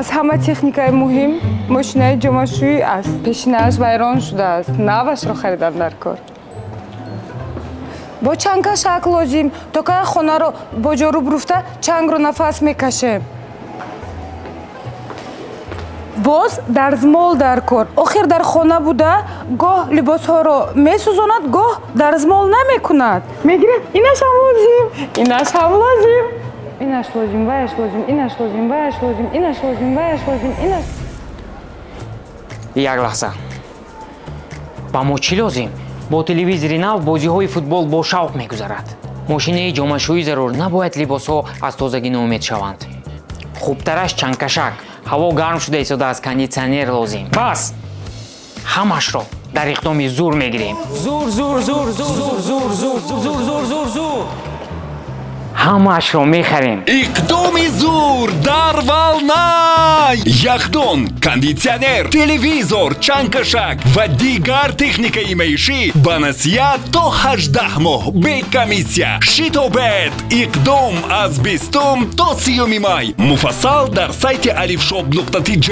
Аз ҳама техникаи муҳим мошинаи ҷомашӯӣ аст. Пешинааш вайрон шудааст, навашро харидан дар кор. Бо чангкашак лозим, то кай хонаро бо ҷоруб руфта чангро нафас мекашем. Боз дарзмол дар кор. Охир дар хона буда гоҳ либосҳоро месӯзонад, гоҳ дарзмол намекунад. Мегирем, инаш ҳам лозим, инаш ҳам лозим, инаш лозим, ваяш лозим, инаш лозим, ваяш лозим, инаш лозим, ваяш лозим, инаш. Як лаҳза, ба мо чӣ лозим? Бо телевизори нав бозиҳои футбол бо шавқ мегузарад. Мошинаи ҷомашӯӣ зарур, набояд либосҳо аз тозагӣ ноумед шаванд. Хубтараш чангкашак. Ҳаво гарм шуда истодааст, кондитсионер лозим. Бас, ҳамашро дар иқдоми зур мегирем. Зур, зур, зур, зур, зур, зур, зур, зур, зур, зур, ҳамаашро мехарем. Иқдоми зур дар «Волна»: яхдон, кондитсионер, телевизор, чангкашак ва дигар техникаи маишӣ ба насия то 18 моҳ бе комиссия. Шитобед! Иқдом аз 20 то 30 май. Муфассал дар сайти alifshop.tj.